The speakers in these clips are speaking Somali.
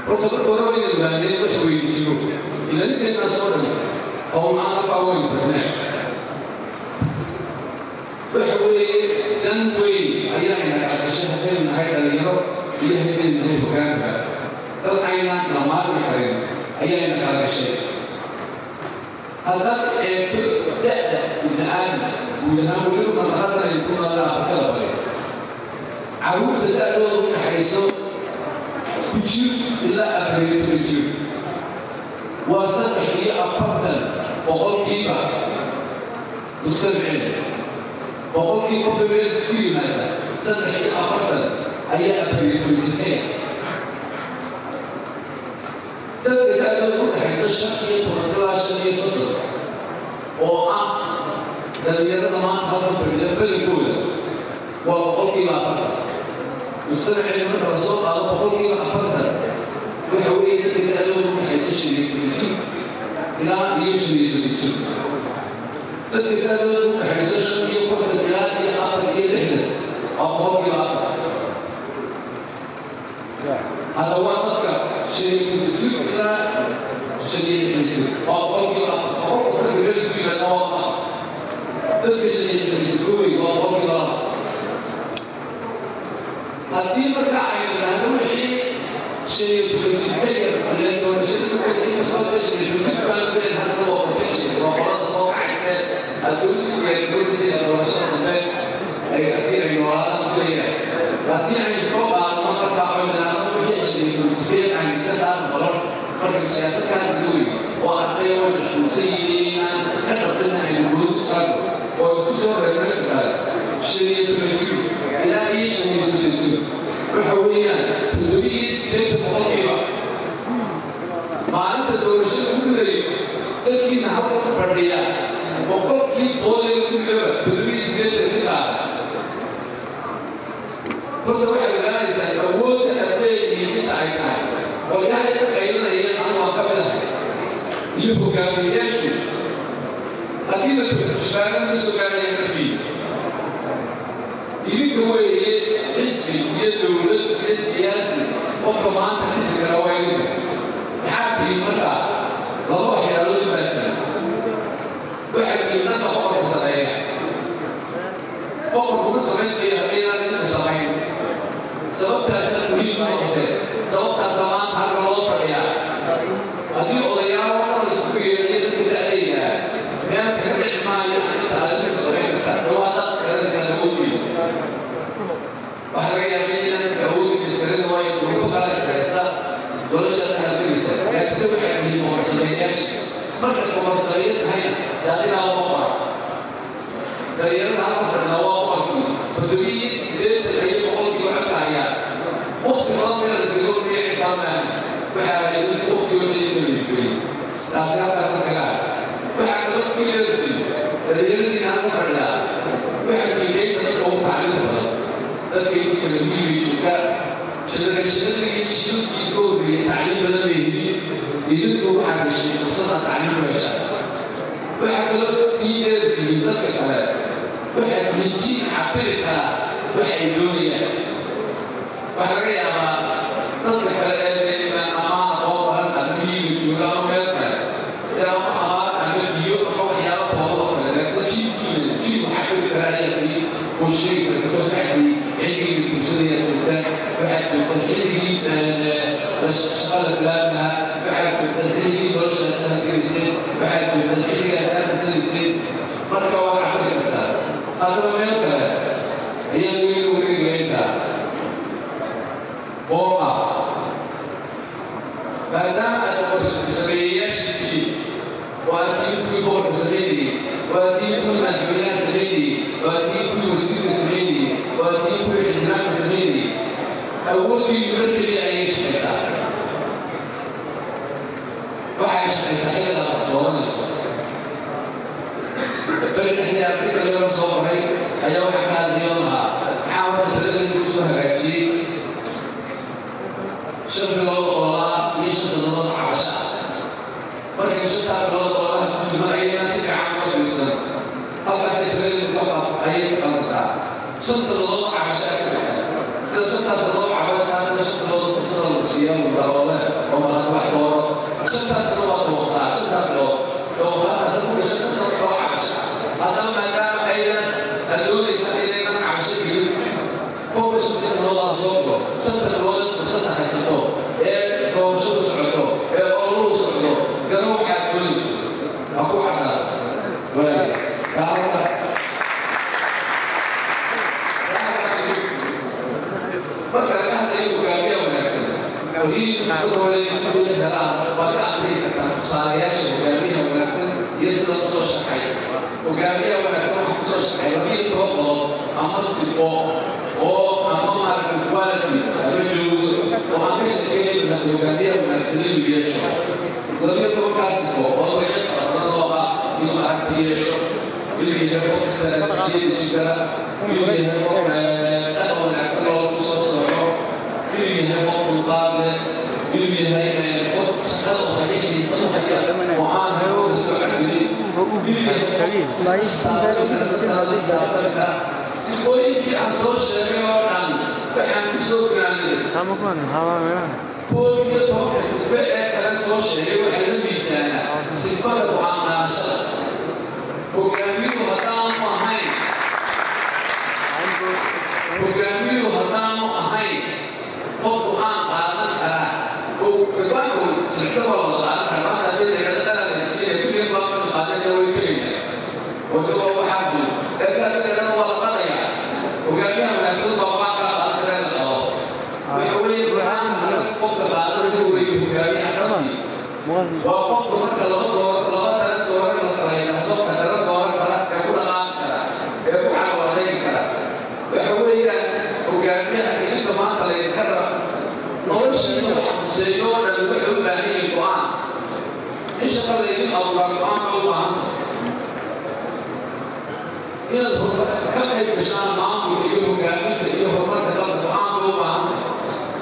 Horta marka hore wayna ogaaneen wax weydiiyo ila inteenaa soo dhan oo aan halkaa waynu tagnaa. Waxa weeye dan weyn ayaa ina kala gashay haddaynu nahay dhalinyaro iyo haddaynu nahay hoggaanka. Dad aynaan kala maarmi karin ayaa ina kala gashay. Haddaad eegto da'da ibni aadam guud ahaan, weliba mandaqadan aynu ku noolna, Afrikada Bari, carruurta da'dooda u dhaxayso 1 jir ilaa 14 jir waa 43% mujtamaceen. Boqolkii qofka meel isku yimaada, 43 ayaa 14 jirkaya. Dadka da'dooda u dhaxayso 15 ilaa 35, oo ah dhalinyarada maanta halka fadhida badankooda, waa 40% mujtamaceen. Marka la soo qaado 40% waxa weeye dadka da'dooda u dhaxayso 15 jir ilaa iyo 35 jir. Dadka da'dooda u dhaxayso 55 ilaa iyo 64 waa 4%. Hadda waa dadka 55 jir ilaa 65 jir waa 4%. 100 dadka meel isku yimaada waa 4. Dadka 65 jir wey waa 2%. Haddii marka aynu idhaahdo wixii 15 jir ka yar, ileen doorashada inkastoo 15 jir baan leeyahay, hadda waa profession, waa qolada soo kacayse haddii usii diyaargaroysay doorashada dambe ay haddii ay noolaadaan ku leeyahay. Haddii aynu soo qaadno markaa oo idhaahdo wixii 15 jir ka yar aynu iska saarno qolal, marka siyaasad ka hadlooy oo arday oo mashquulsan yihiin inaan ka qabina aynu gooni u saarno oo isku soo reebno kale, 15 jir ilaa iyo 35 jir waxa weeyaan 87%. Maalinta doorashada ku ridayo dadkiina halka fadhiya, 100kii boodee ku ridaba 87 ka qaada. Horta waxay ogaanaysaa awoodda aad leedihiin inta ay tahay. Qolyahay ka qaylinayeen anu waan ka mid ahay iyo hogaamiyeyaashu, haddii la turjubaaga ma soo gaaraya markii idinka weeye. Xisbi iyo dowlad iyo siyaasi qofka maanta dhisi kara waa idinka. Maxaa tihiin markaa? Laba waxyaalood baa tihiin. Waxaa tihiin dadka boqorka sameeya. Boqorku ma samaysmayo haddaydaan idinku samayn. Sababtaasaa muhiim u noqotee, sababtaasaa maanta halka loo fadhiyaa. Haddii odayaal oo dhan isku yeedhiyo dadka da'dayda, meel kaga dhici maayo inta aad idinku samayn kartaa. Dhawaadaas garanaysaa awoodii. Waxaa laga yaabaa inaan awoodii iskarada, waayo duruufo kala haysta nolosha halgelaysa. Laakiinse waxay yihiin boqorsameeyaasha. Marka boqorsameeya tahayna, dee adigaa loo qora. Dhalinyarada halka fadhida waa boqorkii 87 ayay boqolkii codka hayaan. Waqti badan meel iskaga horreeya xitaa maaha. Waxaa ahayd waqtigooda in la liifeeyey. Taasi halkaasa kaga ah. Waxaa kaloo sii leertiin dhalinyaradiina halka fadhidaa, waxaa tiimeynta dadka ugu tacliinta badan. Dadka intii kala miyiga joogtaa, generationada iyo jiilkii ka horreeyey tacliin badan bay helin. Idinku waxaa heshay fursada tacliin ku heshaa. Waxaa kaloo sii dheertihiin dadka kale, waxaa tihiin jiil cabiri karaa waxa ay doonayaan. Waxaa laga yaabaa dadka kale ee ama aqoon baran ama miyiga jooga ama meel kale ee ama abaar ama biyo ama waxyaalo kooban oo kale. Laakiin jiilkiina jiil waxaa cabiri karaa ayaa tihiin oo sheegi kara, because waxaa tihiin xilligii bulshada ayaa joogtaan. Waxaad joogtaan xilligii shaqada bilaabnaha. Waxaad joogtaan xilligii nolosha aad tahangeliyseen. Waxaad joogtaan xilligii aad aadasanayseen. Marka waa cabiri kartaa. Haddaba meel kale ayaa weyla wareegayntaa oo ah maadaama aad boqorsameeyayaashii tihiin, oo aad tihiin kuwii boqorka sameynayey, oo aad tihiin kuwii madaxweynaha sameynayey, oo aad tihiin kuwii wasiirka sameynayey, oo aad tihiin kuwii xildhibaanka sameynayey, awooddiinu mar keliya ayay shaqaysaa. Waxay shaqaysaa xilliga aad dooranayso. Beri dhexdii article yaro soo qoray ayaa waxaa ka hadlayo lahaa maxaa horta taladeedu ku soo hagaajiyey 5 bilood ololaa iyo 5 sannadood cabasho ah. Markay shantaa bilood ololaha ku jirno ayayna si fiican uga fiirsan, halkaasay taladeedu ka ayay ka qalantaa. 5 sannadood cabasho ah ka bixta, sida shantaa sannadood cabasho, hadda 5 bilood fursada lagu siiyaa lagu daroole. Wixii fursad helaan waad ka akhriyi kartaa tusaalayaasha hogaamiyaha wanaagsan iyo sida usoo shaqeey. Hogaamiyaha wanaagsan waxaa kusoo shaqeey 12 qodob ama sifo oo ama maaragtay quality ama joogo oo aan ka sheekeynayno hogaamiyaha wanaagsan inuu yeesho. 12-kaa sifo oo magacyo fara badan oo ah inuu aragti yeesho, inuu yahay qof istaraatiijiyad kara, inuu yahay qof dhaqan wanaagsan oo lagu soo soco, inuu yahay qof dulqaad leh, inuu yahay qof shaqada u haya xiisa u haya oo aan hayn soo celinin, inuu yahay qof kara. Sifooyinkii aan soo sheegay oo dhan waxaan ku soo garaanay 11-ka sife ee kale soo sheegay waxay la miisaanaa sifada go'aan qaadashada. Hogaamiyuhu haddaanu ahayn, hogaamiyuhu haddaanu ahayn qof go'aan qaadan kara oo go'aanku jilicsan waa wada qaadan kara. Maanta haddii la yidhahdo qalad la siinaya, kulliga go'aan qaadan way tegayna oo waxaa jiro laakiin haddii la yidhahdo waa la qadayaa, hogaamiyaha wanaagsan baa go'aan kala qaadan kara la qabo. Waxa weeye go'aan adag qofka qaadan weeye hogaamiyaha dhabtii waa qofku marka laba door laba dara dooran la kala yidhaahdo ka dara dooran kara ee ku dhaqaaqi kara ee ku carwadeyn kara. Waxa weeyaan hogaamiyaha idinka maanta la idinka raba noloshiina wax quseeyo oo dhan wuxuu u baahan yahay go'aan. In shaqa la idin abuuraa go'aan bay u baahan tahay, inaad ka qayb gashaan maamulka iyo hogaaminta iyo horumarka dalka go'aan bay u baahan tahay.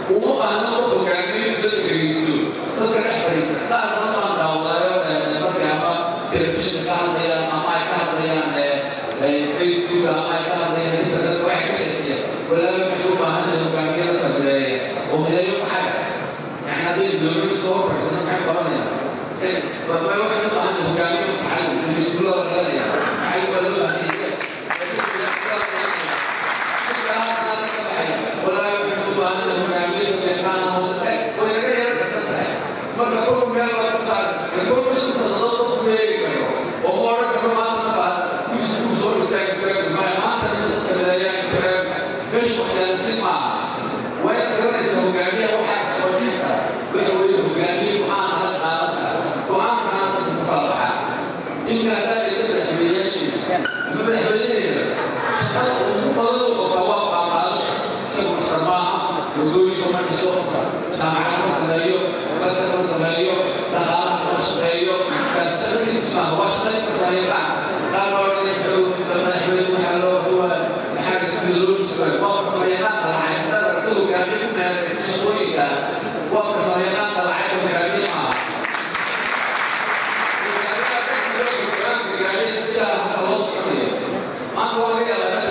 Uma baahna qof hogaamiye dadka dhegeysto, dadka dhex fadhiista. Qaar badan baan daawadaayo markay ama telefishinka ka hadlayaan ama ay ka hadlayaan Facebook ama ay ka hadlayaan internetka, waxay ka sheekeeyaan walaahi waxay u baahan yahay hogaamiye dadka mideeya oo mideeyo. Maxay yani hadday dowlad soo fadhiisano maxay qabanayaan? Waxay u baahan yahay hogaamiye macallin iskuullada garanaya. Macallin baa loo baahan yahay. Walaahi waxay u baahan yahay hogaamiye dadka yaqaana hoose way naga yara dhisan tahay. Marka kolku meel waa taas kolku 5 sannadood qofku ma eegi karo oo ma odhan karo maanta baa dugsi kuu soo dhigtaa ku eegi maayo, maanta dadka mideeyaan ku eeg meesha waxyaansi maaha. Waa inaad garanaysaa hogaamiyaha waxaa soo dhici kara. Waxa weeye hogaamiye go'aan adag qaadan kara, go'aankana dadka ku kala baxaa. Inka haddaa ila madaxweyneyaasheeda ama madaxweyneheeda shaqada ugu badan uu qabtaa waa go'aan qaadasho. Isagu dhakhtar maaha, wadooyinka ma dhiso, jaamacad ma sameeyo, culture ma sameeyo, dhaqaalaha ma shaqeeyo, kaas shaqadiisi maaha, waa shaqada ka sameeya qaar. Qaar baa odhanaya madaxweyne waxaa loo maxaa iskuul loo dhismay? Waa farsamayaqaan dalacay. Haddaad aragto hogaamiye ku meelaysan shaqooyinka, waa farsamayaqaan dalacay, hogaamiye maaha. Maanta waa laga yaabaa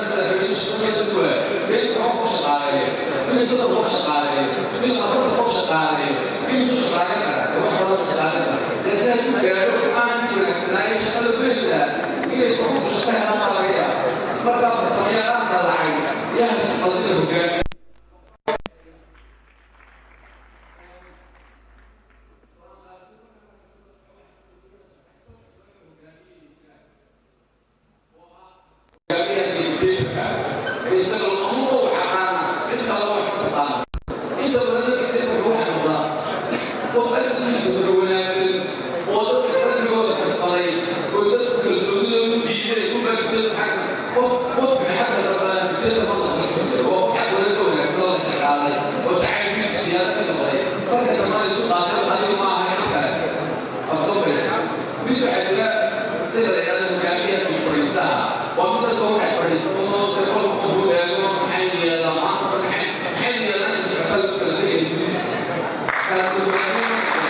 madaxweyne shaqadiisa ku leh in 10 qof shaqaaleeyo, in 30 qof shaqaaleeyo, in 40 qof shaqaaleeyo, in isu shaqaaleyn kara wax badan shaqaaleyn kara. Dee si hadduu gaadho aankii wanaagsanaaye shaqada ku heli lahaa inay 10 qof shaqo helaan baa laga yaabaa. Markaa farsamayaqaan dalacay yaa hasqaldina hogaamiye. Hogaamiyaha dictatorka isaga ama uu xaqaana cid kale wax ka taqaana. Inta badan dictatorka waxa noqdaa qof asalkiisa hore wanaagsan oo dadka qalbigooda kasbaday oo dadka kalsoonidooda dhiibay ku baa dictator xagga qof qofka xagga rabaa dictator ma noqon, oo qof xagga wada ka wanaagsan oo la jeclaaday oo jacaylkiisu siyaado ka noqday marka dambana isu qaatay adiga ma aha cid kale qabsanbaysa. Mid waxaa jira sida la yidhahdo hogaamiyaha fadhiistaha, waa mid dadka u dhex fadhiista oo kolka qofku eego maxay yeelaa maanta, maxay yeelaa in socota lagu kala tegaya gudihiisa. Kaasi hogaamiye ma noqdo.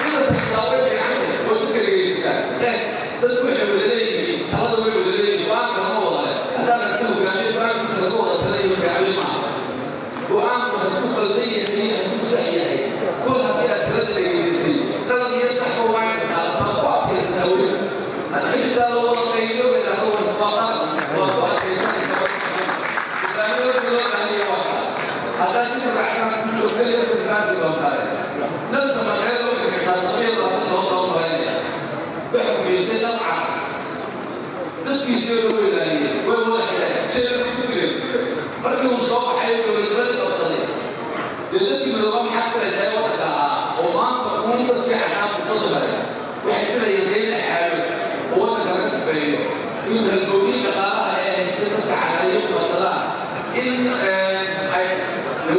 Inta tashadaa way fiicantay oo dadka dhegaysataa eeg dadku waxay wada leeyihiin talada, way wada leeyihiin, go'aanka lama wada leh. Haddaad aragto hogaamiye go'aankiisa laga wada talaya, hogaamiye maaha. Go'aanku hadduu qaldan yahay iyo hadduu sax yahay, kol haddii aad talada dhegaysatay qalad iyo saxba waa inaad qaadataa, ku adkaysataa. Weli xitaa la wada qayliyo idhaahdo wasbaqan waa ku adkaysanaysa. Hogaamiye loo baahan yahay waa kaa. Haddaad inta raacdaan ku keliya ku difaaci doontaa. Nelson Mandela wuxuu xisaabtamiyada soo doomaynaya waxa geystay dalca dadkiisii loo ilaaliyey, way wada xidheen, jeelka ku jireen. Markii uu soo baxay dowladnimada qabsaday,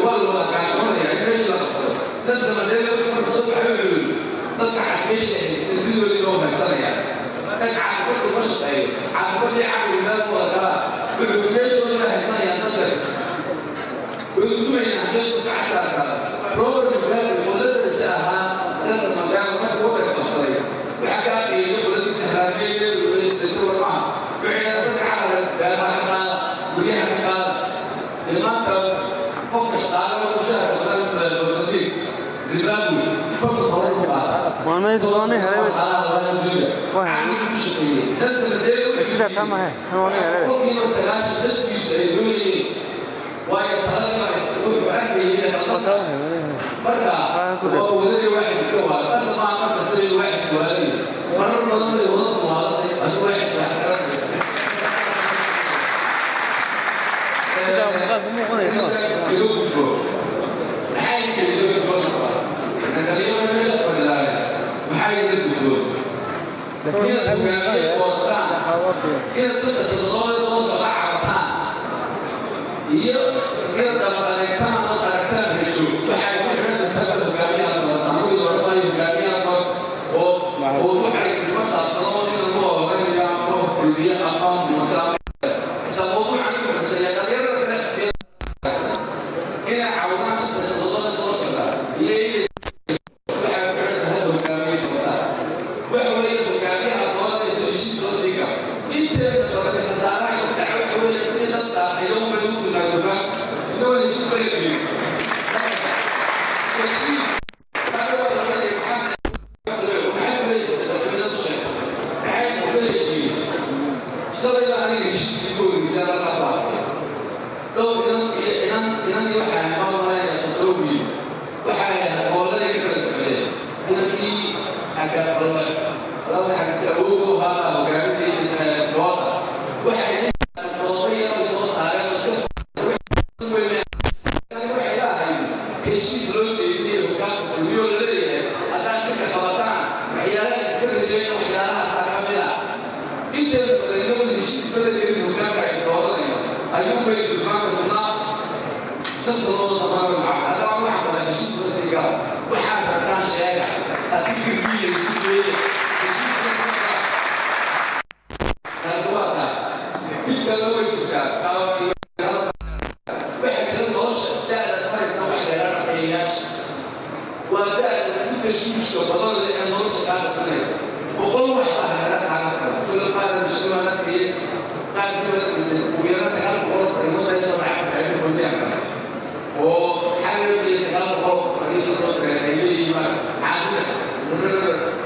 Waa la wada gaajoonaya in meesha la qabsado. Nelson Mandela marka soo baxay wuxuu yidhi dadka cadmeesha haysta sidoodii loo haysanaya. Kan caaqibadu ma shaqeeyo, caaqibadii caqliga meel ku wada galaa. Wuxuu meeshooda la haysanayaa dadka way dumayaan haddii dadka cagta arkaa. Robert Mugabe oo la darajo ahaa Nelson Mandela markii waddanka qabsaday, waxaa ka aqeeyay qoladiisa haraamiyeed warmaha. Wuxuu yidhaha dadka caqliga beeraha ka qaada, guryaha ka qaada. Maanta qofka shaqaale mushaharka badan Mozambique, Zimbabwe, 50 dollar ku qaata. Waan helay bas. Waa helay. Sidaa taa mahe, tan waan helay. 90% dadkiisu ay doonayeen, waayo taladii baa wuxuu arkayay. Waa taa helay. Marka waa wadadii waaxidka waa qasab maa mar kasta in waaxidku waalayo. Marar badan bay wadadu waalatay haddii waaxidku wax karanaya. Sidaa muuqaalka muuqanaysa. Iga gudbo, maxaa iga gudbo? Dhalinyarada meesha fadhidaay, maxaa iga gudbo? Laakiin inaad hogaamiye doorataan, inaad 3 sannadood soo socda cabataan iyo inaad dabaqadeegtaan oo aragtaan rajo, waxay ku xidhan tahay hogaamiyaha doorataan. Kuwii dooranaayo hogaamiyaha doon oo waxay kuma saabsano in lagu horeynayo ama kulmiye ama muuse xitaa. Mawduucan ku xuseeya dhalinyarada kale xisbiya inay cawdaan 3 sannadood soo socda iyo inay, waxay ku xidhan tahay hogaamiye doortaan. Waxa weeye hogaamiyaha dooranaysa heshiis loo sii karo. Inteeda badan khasaaraha ku dhaca waxa weeye sidii dad saaxiibo bay u tunaadogaan inagoo heshiis bala gelin. Heshiis maxaa kula heshiisay? Maxay kula heshiiyey? Shalay baa aniga heshiiskii ku horreysay halkaa ku arkay dhowr inan iyo inan inan iyo waxaa maamulaya toddoba wiil. Waxay ahayd gooladii ka kala socdeen. Inankii laba xagsi awowgu ahaa hogaaminayay dooda. Waxay doodo yar soo saareen oo iska waxay ahayd heshiis loo jeediyey hogaanka kulmiyo la leeyahay haddaad ninka qabataan waxyaalaha ka rajeeya waxyaalahaasaa ka mid ah. Inteeda badan inagoon heshiis bala gelin hogaanka ay dooranayo ayuu bay durmaanka sunnaa 5 sannadood dhammaan maca. Haddaba waxa qaba heshiis la sii gala, waxaad rabtaan sheega, haddii garbiya isu geeya heshiis. Taasi waa taa. Mid kale way jirtaa. Waxaa jira nolosha da'da maraysa wax dheeraad qiyayaasha waa da'da ugu tashuushka badan leh ee nolosha kaa dhaqanaysa. 100 wax baa heera kaaga kala kula qaada muslimaadkiye qaarkii wadadkiisa ugu yara 900 fariimood ay soo dhacay marka ay kulmiyaan kale oo xaggeedii 900 fariin soo diray ay leeyihiin caadina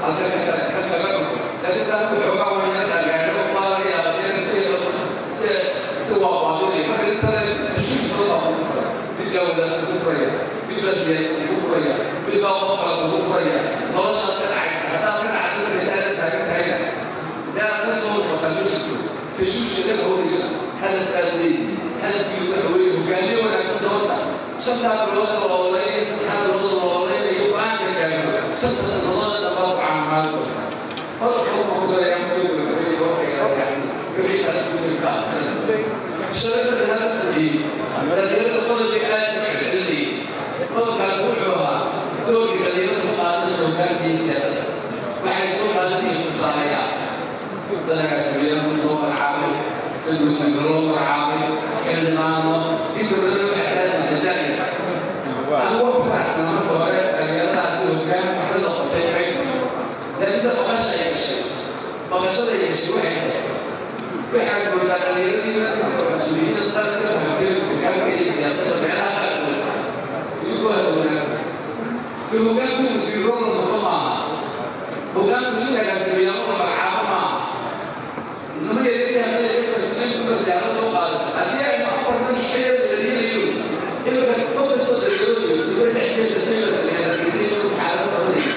halka ka kaga dhufo. Laakiin taas wuxuu waya taageero baa laga yaabaa in si si waa waabinaya. Marka intada tashuush badan baa kugu furay, mid baa wadaad kugu furaya, mid baa siyaasi kugu furaya, mid baa qof kale kugu furaya. Noloshaad ka dhacaysa haddaad ka dhacdo marka taagan tahayna inaad ka soo noqotaa ma jirto. Tashuushka laga horiyo hadaf aad leeyihi. Hadafkii waxa weeye hogaamiye wanaagsan doonta. 5-taa bilood la ooleeyo, 3-taa bilood la ooleynayo go-aanka gaaro, 5-ta sannadood dambaa ku caamaal doonta. Qodobka wuxuu ku galayaa soo gabagabeeyay wixii kala duwan ka aqsan sharafada hada fadhiyey dhalinyarada. Qodobkii aad u celcelinayay qodobkaas wuxuu ahaa doorkii dhalinyarada ku qaadaysa hogaankii siyaasadda. Waxay soo qaadanayeen tusaalayaal dalagaas loo magacaabay, dad wasiiro loo magacaabay, xildhibaano. Inta badan waxay raadaysa da'ya. Anigu waan ku raacsana marka hore dhalinyaradaasi hoggaan wax ka noqotay qayb, laakiinse baqasha ay gashay, baqashada ay gashay waxay tahay waxaad moodaa dhalinyaradii mas-uuliyiinta qaranka fahamtay hoggaanka iyo siyaasadda meelaha qaarkood idinkoo hada wanaagsan. De hoggaanku wasiiro la noqo maaha, hoggaanku in agaasimeyaalo la magacaabo maaha. Inama yaryaryaha siyaalo soo qaado haddii aynu afartan xilal dhalinayo imika qof kastoo dhalinyaradu wasiiro dhexdiisa la sameeya hargeysa inuu xaalad qabanaya.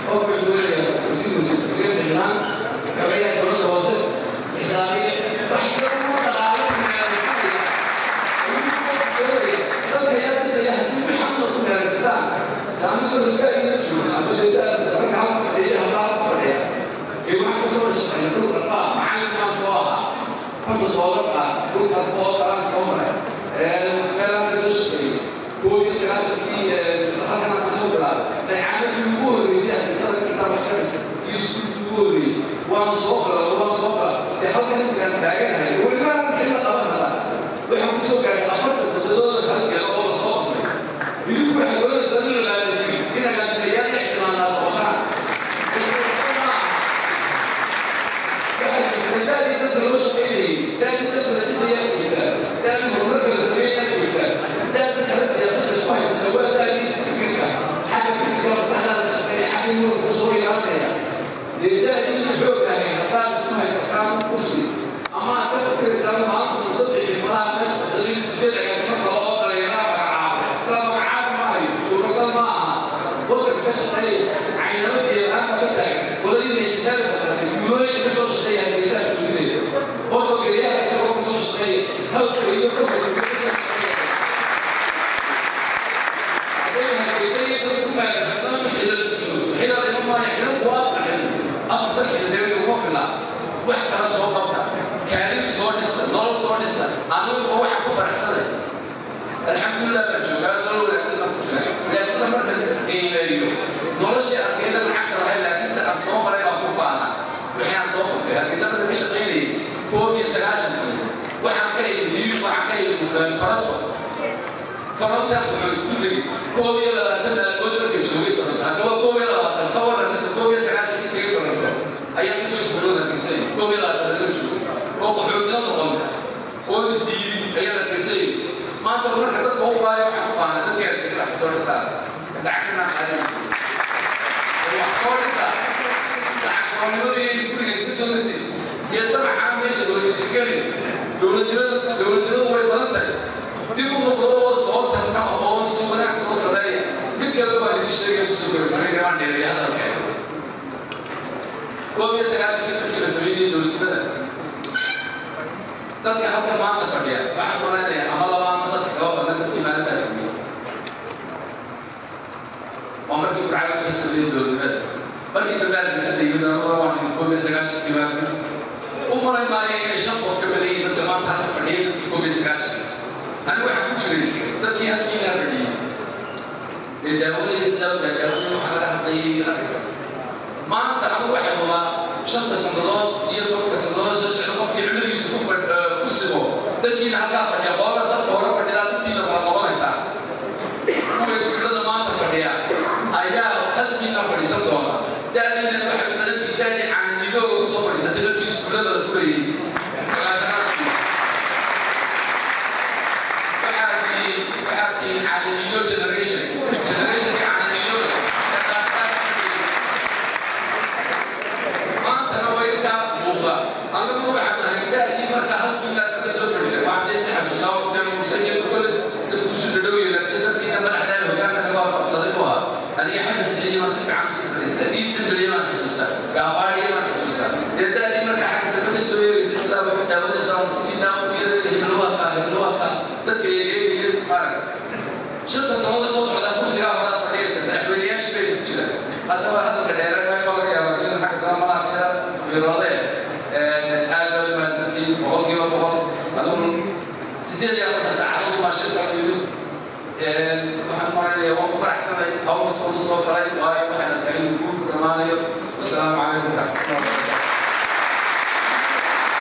Qof wuxuu doonaya wasiir, wasiir ku-xigeen, xildhibaan, xogayaha dowladda hoose, xisaabiye, wax badan oo dhaqaale ku meelaysanaya dadka yaa dhisaya. Haddii waxaan ku meelaysataan anigu dadka ina joogin ama ragga halka fadhiya, hablaha ku fadhiya. shaqeeya caynado iyo laanta ka taagan qoladii injineerka baratay tuulooyinka ka soo shaqeeya hargeysaha tuulideeda qofka geeyaha ka soo shaqeeya hawdka iyo korka ka soo shaqeeya wax kala soo qabta kaalin soo dhista nolol soo dhista anigu waxa ku faraxsanay alxamdulilah baan joogaa nolol wanaagsan baan ku jiraa laakiinse marka la isqiimeeyo noloshii adkeeda lacagta lahayd laakiinse aan soo maray baan ku faana wixii aan soo qabtay hargeysa marka ka shaqaynayay 91-kii waxaan ka imi waxaan ka imi Toronto Toronto wuxuu ku tegey 21 maalmood markay joogay Toronto haddaba 21 ka waran ninka 91-kii tegey Toronto ayaa kusoo guurooda hargeysay 21 laga joogay oo qaxootina noqon oo isdiibi ayaa hargeysay maanta marka dadka u baayo waxaan ku faanaa dadkii hargeysa wax soo dhisaa lacagna qaadin wax soo dhisaa lacag koonimadii guriga ka soo ritay iyo dabcan meesha dowladgelin dowladnimadu way badan tahay dib u noqdo oo soo tanka oo soo wanaag soo sameeya mid kale baan idin sheegay kusoo gabagabeynaya waan dheereeyay hadalkeeda 91-kii markii la sameeyey dowladnimada dadka halka maanta fadhiya waxaan malaynayaa ama laba ama saddex oo badan dadkii maalintaa fadhiyay waa markii burcada kusoo sameeyey dowladnimada markii dambe hargeysa la yimid anaguna waan idin 91-kii baan u malay maayo inay 5 qof ka badan yihiin dadka maanta halka fadhiyay dadkii 91 anigu waxaan ku jiray dadkii halkiinaa fadhiyey ee daawadii sidaa daawadii waxaa laga hadlayay arrinka maanta anigu waxaan hubaa 5 sannadood iyo 10 sannadood soo socda qofkii cimrigiisu ku simo dadkiina halkaa fadhiya qolada safka hore fadhidaa intiina kala noqonaysaa kuwa iskuullada maanta fadhiya ayaa halkiina fadhiisan doona da'diina waxay u badantihi da'dii caanidooga kusoo fadhiisatay markii iskuullada la furayey 90-aadkii waxaa tihiin caanidoo generationka caanidooga maantana way intaa muuqda annagu waxaan ahay da'dii marka halkiina kaga soo fadhida waxaan is xasuusaa waqtigan muuse iyo kole dadku isu dhadhowyo laakiin dadkiina madaxdaada hoggaanka kaga qabsaday u ahaa aniga xasan siciidi baan si fiican usoo fadhiista iid dhimbiliya baan xasuustaa gaabaadhiya baan xasuustaa dee da'dii marka xagga dambe ka soo eegaysa sidaa waxu daawanaysaa sidiinaa u yara hebelwaaka hebelwaaka dadka eegeegaya maarag 5 sannadood soo socdaa kursigaa horaa fadhiyaysa madaxweyneyaashii bay ku jira haddaba hadalka dheere ma laga yaaba in xagga dambe malaha miroodee aad baad u mahadsantihiin 100% adigu 48 saacadood baa shirka yimid waxaan malaynayaa waan ku faraxsanay hawl kasta u soo galay waayo waxaan adkaa inuu guul ku dhammaanayo. Wasalaamu calaykum.